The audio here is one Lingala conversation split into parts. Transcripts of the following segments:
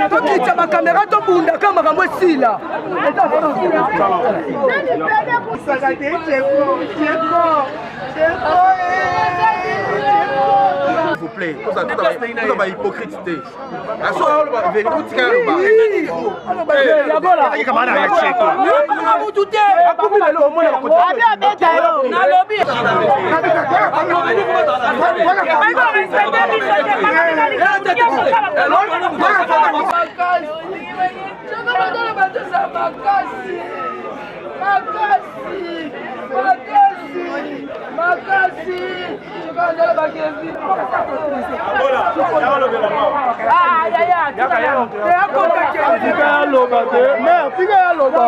Tokitya bakamera, tobundaka, makambo esila. S'il vous plaît, toza ba hypocrite te. Aso oloba vérité, otika aloba. Mutu te nalobi. Makasi, makasi, makasi, makasi. Tika aloba te, mare, tika aloba.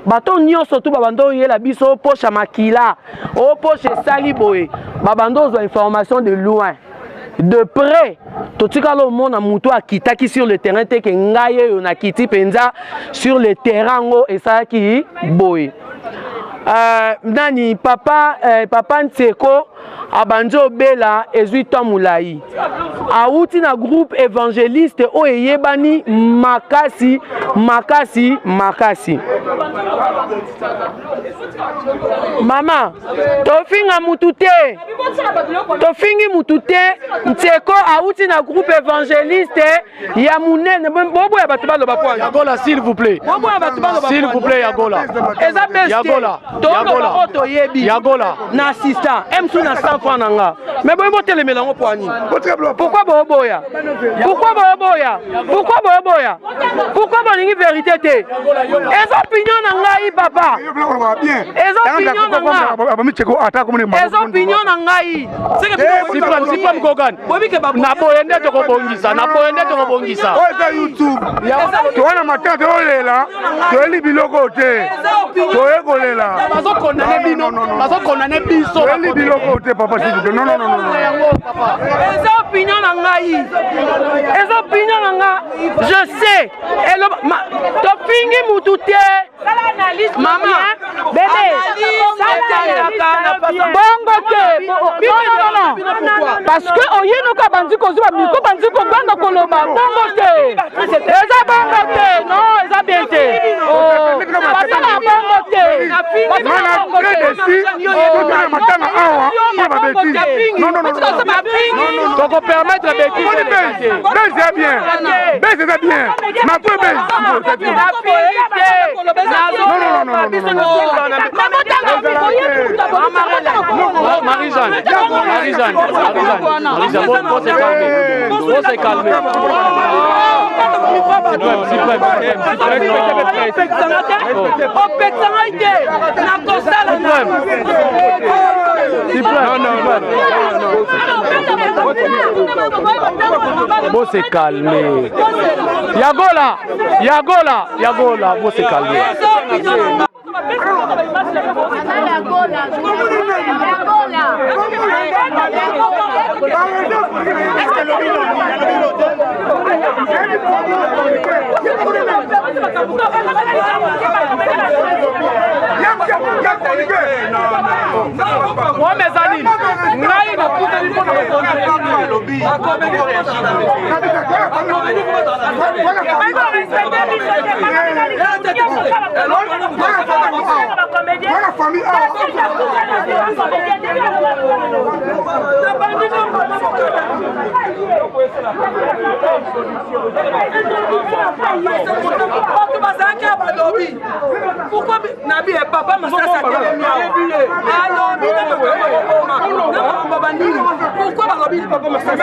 Bato nyonso tu babanda oyela biso posha makila, o posha esali boye, babanda ozwa information de loin, de près. Totikala omona motu akitaki sur le terrain te ke ngai oyo nakiti mpenza sur le terrain yango esalaki boye. Nani papa, papa Ntseko abandi obela, ezwi temps molai, awuti na groupe évangéliste oyo eyebani makasi, makasi, makasi. Mama, tofinga mutu te, tofingi mutu te. Ntseko awuti na groupe évangéliste ya monene. Boboya bato baloba po Yagola, s'il vous plaît. Boboya bato baloba. S'il vous plaît, Yagola. Eza beste. Yagola. Toloba oyo toyebi. Yagola. Na assistant msu na 100 franc na nga, mais boye botelemela yango po ani? Pourquoi boboya? Pourquoi boboya? Pourquoi boboya? Pourquoi bolingi vérité te? Eza opinion na ngai, papa, eza opinion na nga, eza opinion na ngai. Sipam Kogan. Na boye nde tokobongisa, na boye nde tokobongisa. Oyo eza YouTube, towana matanga, toyolela, toyeli biloko te, toye kolela. Bazokondane bino, bazokondane biso. Toyeli biloko te, papa, s'il vous plaît. Non, non, non, non. Eza opinion na ngai, eza opinion na nga. Je sais, eloba tofingi mutu te. Mama. Bébé, bongo te, non, non, parce que oyenoka bandi kozwa micro, bandi kobanga koloba. Bongo te, eza bongo te, non, eza bien te, basala bongo te. Nga très déçu, totala matanga awa mpo ba bêtise. Non, non, non. Tokopermettre bêtise. Bêtise eza bien, bêtise eza bien, ma po bêtise. Non, non, non, non, non. Marie-Jeanne, Marie-Jeanne, Marie-Jeanne, Marie-Jeanne, faut se calmer, faut se calmer. Opekisa ngai te, nakosala. Non, non, non. Faut se calmer. Yagola, Yagola, Yagola, faut se calmer. Wame eza nini? Ngai nakutani mpona bato bazalaki ya balobi pourquoi nabi papa Masasi atelemi awa, alobi na makambo akoboma. Nakoloba nini? Pourquoi balobi papa Masasi?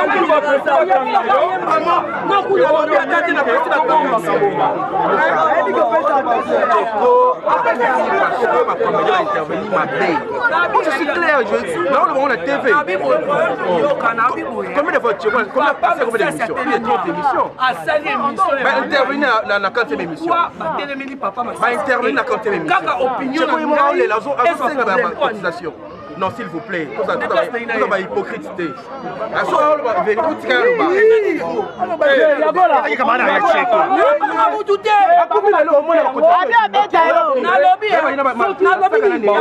Nalobi ata te, napesi bakombo. Intervenir mabe. Moi, je suis clair, je naoloba ngo na TV. Combien de fois tu vois, combien passé, combien d'émissions? Plus de 30 émissions. Asali émission. Baintervenir na 40e émission. Batelemeli papa. Baintervenir na 40e émission. Kaka opinion. Azosenga bacotisation. Non, s'il vous plaît, toza bahypocrite te. Aso oloba vérité, otika yaloba mutu te. Nalobi, nalobi nini?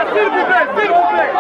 S'il vous plaît, s'il vous plaît.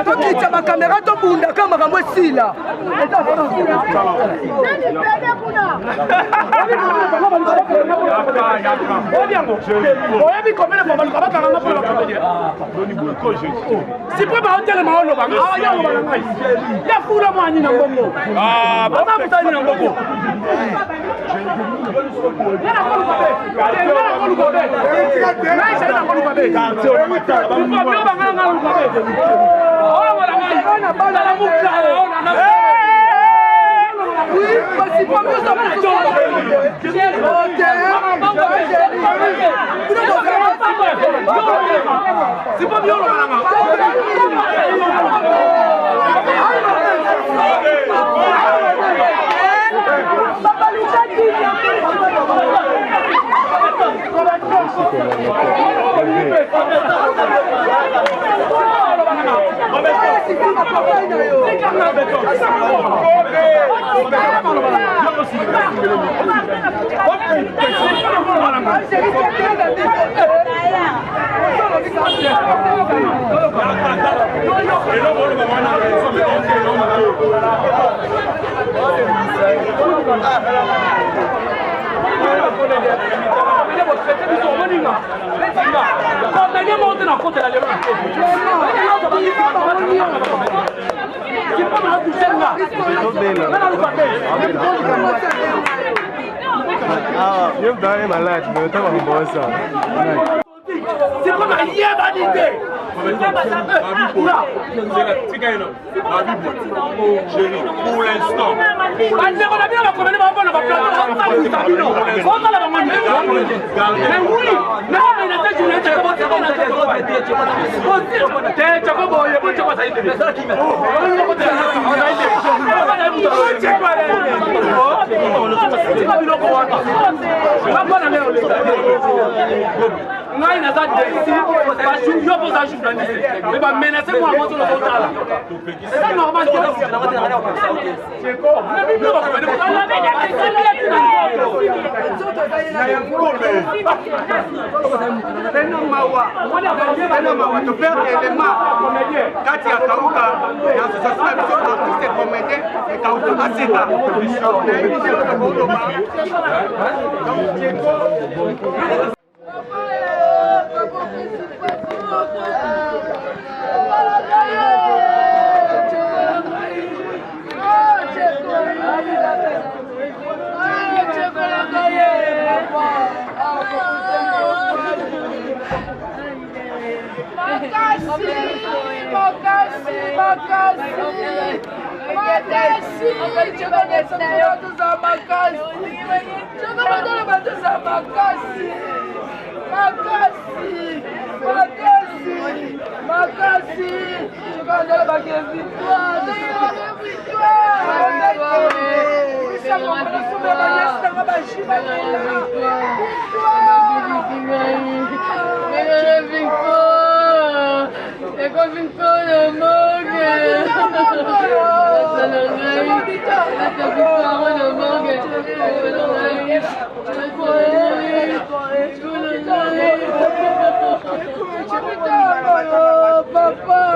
Tokitya bakamera, tobundaka, makambo esila. Oyebi combien de fois baluka bakanga mpona bacomédien? Sipre baotelema, oloba awa, ya oloba na ngai, ya fula mwani na mbongo, aza mosali na mbongo. Nga nakoluka be, nga nakoluka be, ngai ezali nakoluka be, bino bangana, nga naluka be, oloba na ngai, tala mukala ona. Oui, basipa nyonso. Sipo bioloba nanga. Comédien moko te na kotela lelo na C'est comme ayebani te. Pour l'instant, bandeko na bino bakomeli bavona baplateau bino ozala bango mais oui nakomenase journaliste te cako boye bo cako azali tika biloko wana bakona ngai oleka ngai naza desi yo mpo oza journaliste me bamenase mwana mwasi oyo ozotala eza normal Tena mawa, tena mawa, toperdre élément kati ya kauka ya association na biso artiste comédien ekauka aseka nayebi te nakoloba donc Diego. Makasi, makasi, makasi, makasi. Victoire,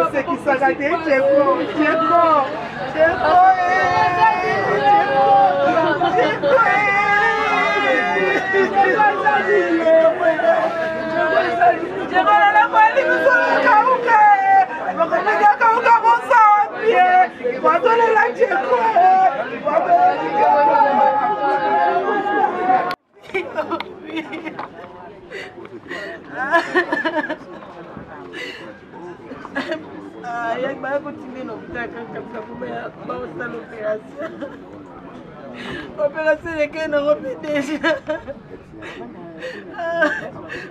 Osekisaka te Tcheko, Tcheko, Tcheko, Bakotinda na hôpital kaka baosala opération, opération elekei nango mpe deja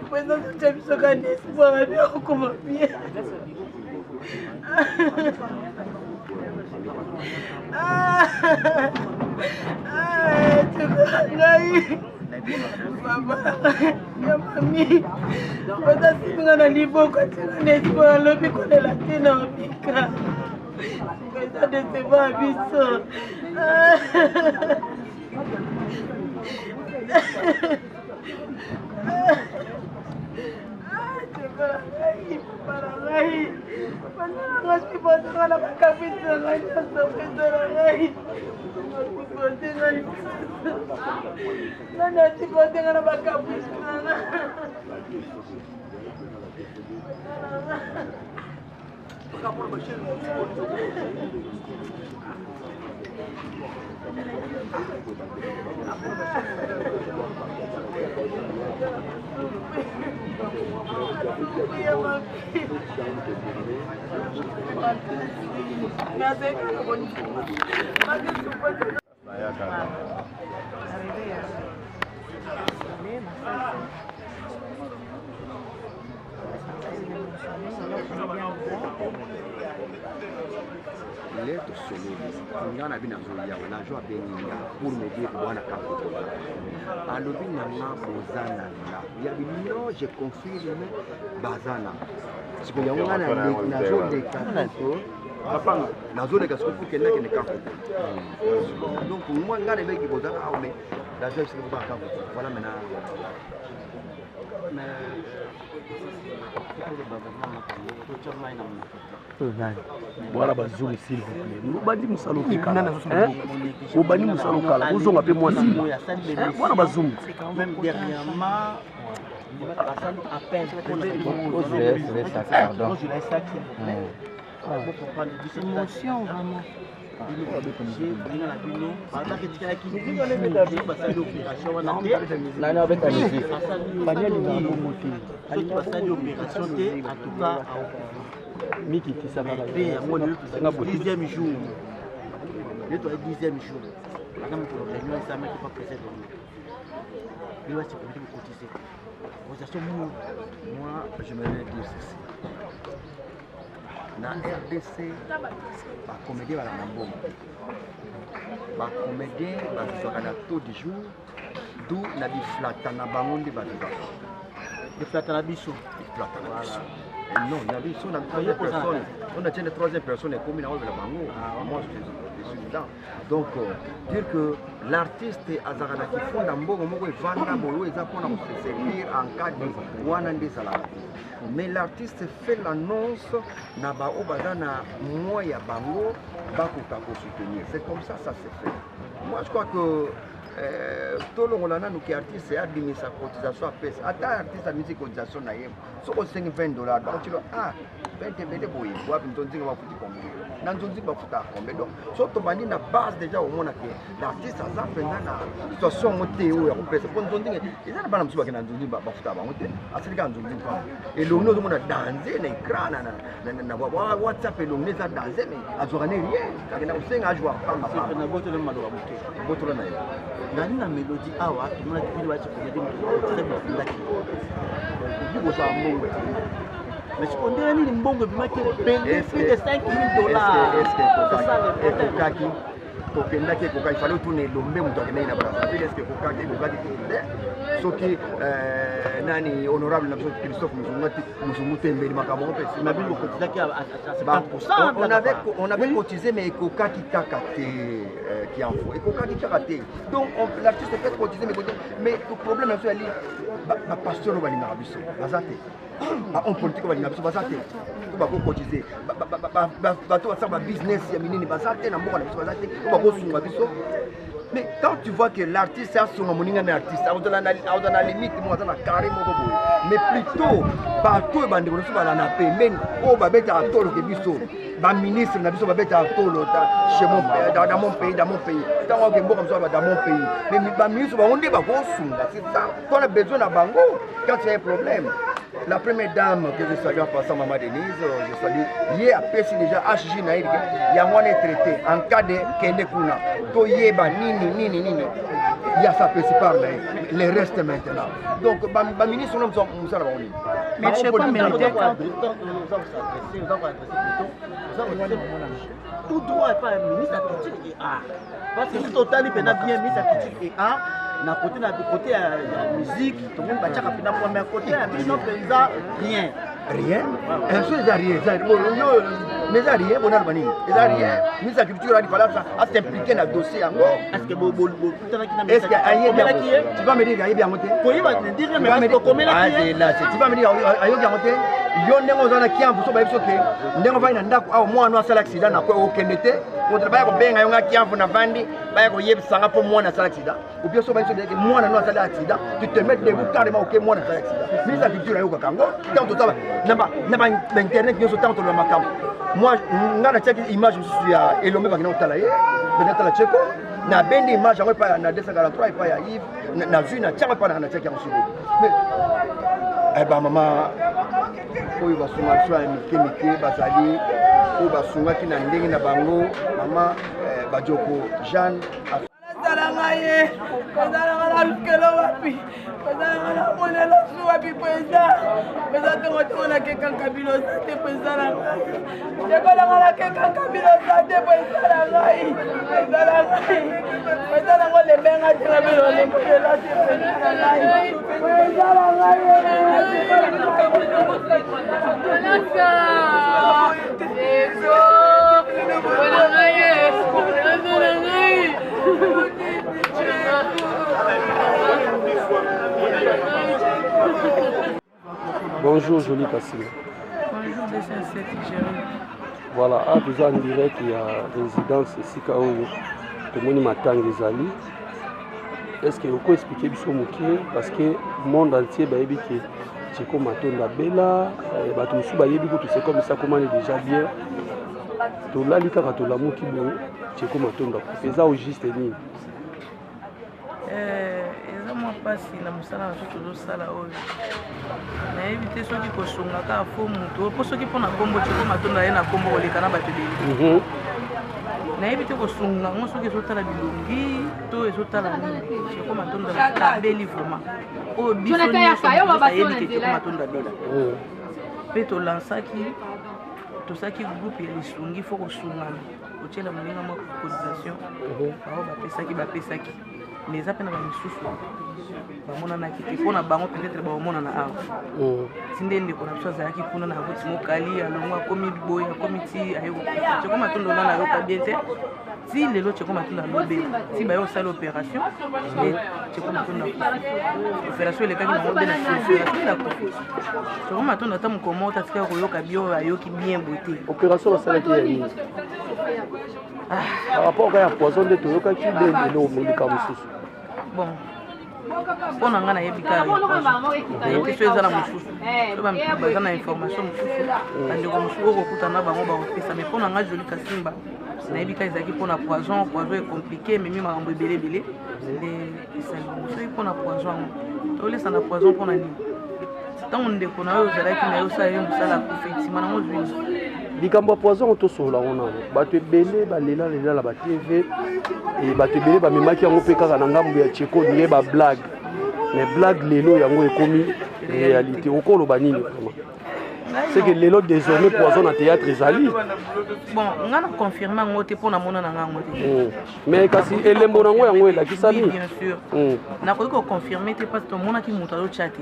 po eza totya biso kaka na espoir abi akokoma bien. Tikola ngai mama ya mami baza siminga na liboko atinga na espoir, alobi kolela te na obika eza decevoir biso. Tikola ngai papa na ngai, bandanga supportanga na bakapisi na ngai nyonso, mpenza na ngai supporte ngai, nani asupporte ngai na bakapisi na ngai. Le tosololi nga na bino azoya wana azo abengi nga pour me dire bwana Kakotola alobi na nga boza na ndako ya bino, je confirme baza na sikoyo yango nga nazoleka nazoleka sikoyo pour kende akende Kakotola. Donc moi nga nayebaki boza awa, mais nazo esika boza na Kakotola. Voilà maintenant. Bwana Bazulu, s'il vous plaît, obandi mosala otekala, obandi mosala okala, ozonga mpe mwasi bwana Bazulu. Même dernièrement, basali appel. Bocomprendre biso. Émotion vraiment. Bino baninga na bino bazalaki etikalaki basali opération wana te, soki basali opération te, en tout cas aokufa. Mpe yango lelo tozali 10e jour, lelo tozali 10e jour aza mokolo réunion esalamaki pa président. Bino basi komite bokotise cotisation mu. Moi, j'aimerais dire ceci: na RDC, bacomédien balaka na mbongo te. Bacomédien bavivaka na taux du jour, du na biflata na bango nde bavivaka. Biflata na biso. Biflata na biso, non, na biso na troisième personne. On a tient troisième personne ekomi na oyebela bango. Moi, je suis dedans. Donc dire que l'artiste azalaka na kifunda mbongo moko evanda boye oyo eza mpona kose servir en cas de wana nde ezalaka te. Mais l'artiste fait l'annonce na baoyo baza na mwa ya bango, bakoka kosoutenir. C'est comme ça, ça se fait. Moi, je crois que tolongola nanu ke artiste abimisa cotisation apesa. Ata artiste abimisi cotisation na ye, soki osengi 20 $, bakotilo ah 20 ebele boye, wapi nzonzinga bafuti combien? Na nzonzinga bafutaka combien? Donc so tobandi na base déjà, omona ke l'artiste aza mpenza na situation yango te oyo ya kopesa, mpo nzonzinga eza na bana mosusu bakende na nzonzinga, bafutaka bango te. Asali kaka nzonzinga pamba, elongi ozomona danse na écran na WhatsApp, elongi eza danse, mais azwaka ne rien. Akenda kosenga ajwa pamba. Na botolo maloba moke. Botolo na ye. Nani na mélodie awa, tomonaki bino bati comédie moto bofundaki okoki kozwa mbongo te, mais siko ndenge nini mbongo ebimaki ebele, plus de 5000 $? Ekokaki? Tokendaki, ekokaki. Fallait otuna Elombe, moto akendaki na Brazzaville. Est-ce ekokaki? Ekokaki te. Soki nani, honorable na biso Christophe Musungu Tembeli, makambo ngo mpe. Na bino bokotizaki? On avait cotisé, mais ekokaki kaka te. Kianfo, ekokaki kaka te. Donc l'artiste peut cotiser, mais problème na biso yali bapasteur oyo balingaka biso baza te, bahomme politique oyo balingaka biso baza te, to bakocotiser, bato basala babusiness ya minene baza te na mboka na biso, baza te oyo bakosunga biso. Mais quand tu vois que l'artiste asunga moninga na artiste, akozala na limite moko, aza na carré moko boye. Mais plutôt bato oyo bandeko na biso bala na pembeni oyo babetaka toloke biso, baministre na biso babetaka tolo chez mon, dans mon pays, dans mon pays. Ntango oke mboka mosusu, dans mon pays, mais baministre bango nde bakosunga. C'est ça tona besoin na bango quand il y a un problème. La première dame que je salue en passant, Maman Denise, je salue, ye apesi déjà HG na ye, yango wana etraité en cas de kende kuna toyeba nini nini nini ya sa apesi part na ye. Le reste maintenant, donc baministre wana mosala bango nini? Mais je pas mérité. Tout droit epa ministre ya culture et art, parce que soki totali mpenza bien, ministre ya culture et art na côté, na côté ya musique, tomoni batiaka mpenza poa, mais côté ya bino mpenza rien. Rien, so eza rien, mais eza rien. Bona aloba nini? Eza rien. Ministre ya culture ali fala as'impliquer na dossier yango. Est ce que bokutanaki na Est ce que ayebi yango? Tu vas me dire ayebi yango te? Koyeba dire, mais bokomelaki ye? Tu vas me dire ayoki yango te? Yo ndenge oza na Kiambu, so bayebi so ke ndenge ovandi na ndako awa, mwana asala accident na okende te, baya kobenga yo nga Kiambu navandi, baya koyebisanga mpo mwana asala accident, ou bien so bayebi so mwana no asali accident, tu te mets debout carrément, ok, mwana asali accident. Ministre ya culture ayokaka yango ntango toza na bainternet nyonso, ntango toloba makambo. Moi, nga natiaki image mosusu ya Elombe, bakenda kotala ye, bakenda kotala Cheko. Nabendi image yango epai na 243 epai ya Yves, nazwi natiango epai, natiaki yango sikoyo. Mais bamama oyo basunga biso ya mike mike bazali, oyo basungaki na ndenge na bango, mama Badioko Jeanne. Ezalanga ye, ezalanga na lukelo wapi, ezalanga na monelo su wapi mpenza. Eza ntongo nakekaka bino oza te mpenza na ngai, ekolanga nakekaka bino oza te mpenza na ngai, eza na ngai eza nango lebenga te na bino lemonelo te mpenza na ngai, eza na ngai. Bonjour Jolie Kassila. Bonjour 207 Jérémy. Voilà, awa toza en direct ya résidence esika oyo tomoni matanga ezali. Est ce que oko expliquer biso moke, parce que monde entier bayebi ke Cheko Matondo abela, bato mosusu bayebi kutu, c'est comme ça komani déjà bien. Tolali kaka tolamuki boye, Tsheko Matondo akufi. Eza au juste nini? Eh, eza mwa mpasi na mosala na biso tozosala oyo. Nayebi te soki kosunga kaka fo moto, mpo soki mpo na nkombo Tsheko Matondo aye na nkombo koleka na bato ebele. Nayebi te kosunga yango soki ezotala bilongi to ezotala nini. Tsheko Matondo abeli vraiment. Oyo biso nyonso ayebi ke Tsheko Matondo abela. Mpe tolansaki, tosalaki groupe ya lisungi, fo kosungana, kotiela moninga mwa cotisation. Bango bapesaki, bapesaki, mais eza mpe na bamisusu bamonanaki te. Mpo na bango peut-être baomonana awa. Ti nde ndeko na biso azalaki kuna na ruti mokali, alongo akomi boye, akomi ti aye kokufa. Tsheko Matondo nana ayoka bien te ti lelo. Tsheko Matondo alobe ti baye kosala opération nde Tsheko Matondo akufi. Opération elekaki nango nde na opération nde akufi Tsheko Matondo. Ata mokolo moko tatikaka koyoka bien oyo ayoki bien boye te. Opération basalaki ya nini? Par rapport kaka ya poison nde toyokaki nde lelo molika mosusu. Bon, mpo na ngai nayebi kaka nayebi te so eza na mosusu, so baza na information mosusu, bandeko mosusu oyo kokutana na bango bakopesa. Mais mpo na ngai, Joli Kasimba, nayebi kaka ezalaki mpo na poison. Poison ecompliqué, ememi makambo ebele ebele nde esali. Soki mpo na poison yango, tolesa na poison mpo na nini? Ntango ndeko na yo ozalaki na ye, osala ye mosala, akufi, nsima nango ozwi Likambo ya poison, tosolola yango nano. Bato ebele balela lela na baTV e, bato ebele bamemaki yango mpe kaka na ngambo ya Tsheko nie bablague. Mais blague lelo yango ekomi réalité. Okoloba nini vraiment? C'est que lelo désormais poison na théâtre ezali. Bon, nga na confirme yango te mpo namona na nga yango te. Mais kasi elembo nango yango elakisami. Oui, bien sûr. Nakoki koconfirme te parce tomonaki moto azotya te.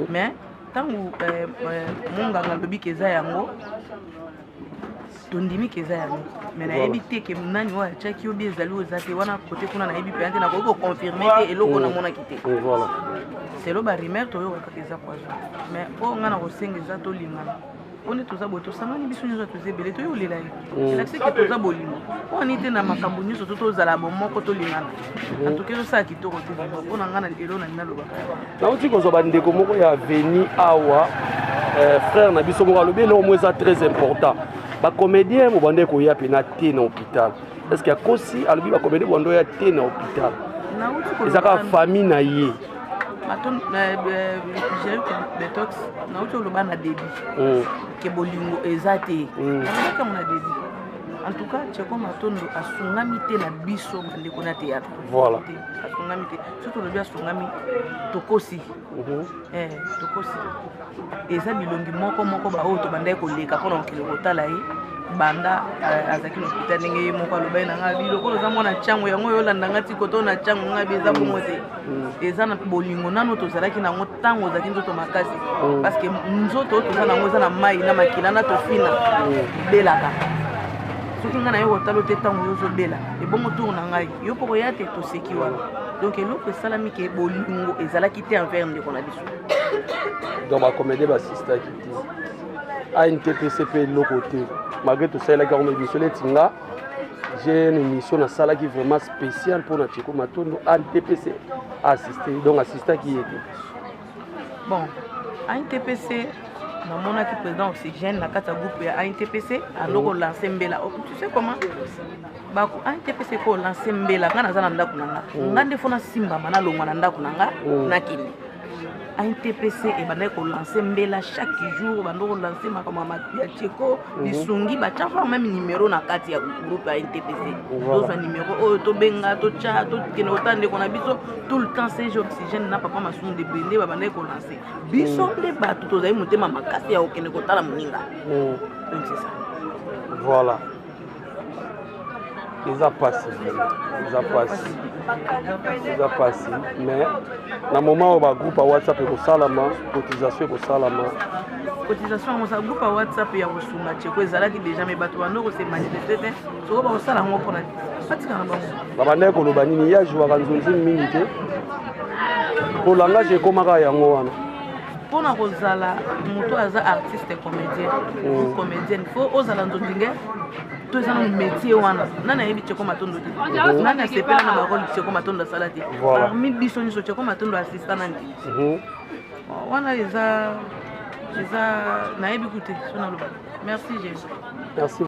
Mais ntango monganga alobi ke eza yango, tondimi ke eza yango. Mais nayebi te ke nani oyo atiaki yo bi ezali oyo eza te wana kote kuna. Nayebi mpenza te, nakoki koconfirme te eloko namonaki te. Selo barumeur toyoka kaka eza poison. Mais oyo ngai na kosenga eza tolingana, mpo nde toza boye, tosangani biso nyonso, toza ebele, toyi olela ye, elakisi ke toza bolingo. Mpo ani te na makambo nyonso to tozala bomoko, tolingana. En tout cas ezosala kitoko te mpo na ngai na elo na nalobaka. Nauti kozwa bandeko moko ya veni awa, frère na biso moko alobi eloko moko eza très important: bacomédien bobanda koya mpena te na hôpital. Est ce que akosi? Alobi bacomédien bobanda oya te na hôpital, eza kaka famille na ye. Betox, nauti oloba na début ke bolingo eza te. Nalobaki yango na début. En tout cas Tsheko Matondo asungami te na biso bandeko na théâtre. Te, asungami te. Soki tolobi asungami, tokosi. Tokosi. Eza bilongi moko moko baoyo tobandaki koleka mpona kokende kotala ye banda azalaki na hôpital. Ndenge ye moko alobaki na ngai, biloko oza mwana ntiango yango oyo olanda nga ti koto na ntiango ngai bi eza bongo te. Eza na bolingo nano tozalaki nango ntango ozalaki nzoto makasi, parce que nzoto oyo toza nango eza na mai na makila na tofina belaka. Soki ngai naye kotala te ntango yo ozobela, ebongo tour na ngai yo mpo koya te, toseki wana. Donc eloko esalami ke bolingo ezalaki te envers ndeko na biso. Donc bacomédien basistaki te, ANTPC mpe eloko te, malgré tosalelaki yango émission. Neti nga, j'ai une émission nasalaki vraiment spéciale mpona Tsheko Matondo. ANTPC assisté, donc assistaki ye te. Bon, ANTPC, namonaki président Oxygène na kati ya groupe ya ANTPC ando kolance mbela. Oh, tu sais comment bako ANTPC kolance mbela? Nga naza na ndako na nga, nga nde fo nasimbama, nalongwa na ndako na nga, nakende ANTPC. Ebandaki kolance mbela chaque jour, bando kolance makambo ya Tsheko, lisungi, batya même numéro na kati ya groupe ya ANTPC. Tozwa numéro oyo, tobenga, totya, tokende kotala ndeko na biso tout le temps. CG Oxygène na papa Masumu de Bende babandaki kolance. Biso nde bato tozali motema makasi ya kokende kotala moninga. Donc c'est ça. Voilà, eza pasi, eza pasi, eza pasi. Mais na moment oyo bagroupe ya WhatsApp ekosalama, cotisation ekosalama. Cotisation yango, sa groupe ya WhatsApp ya kosunga Tsheko ezalaki déjà, mais bato bando kose manifeste te. Soko bakosala yango mpona batika na bango. Babandaki koloba nini? Ye ajwaka nzonzi mingi te, po langage ekomaka yango wana. Mpona kozala moto aza artiste comédien ou comédienne, fo ozala nzonzinge to eza nanu métier wana. Nani ayebi Tsheko Matondo te? Nani asepela na barole Tsheko Matondo asala te? Parmi biso nyonso, Tsheko Matondo assistant nani te? Wana eza nayebi ku te so naloba. Merci, Jésus. Merci.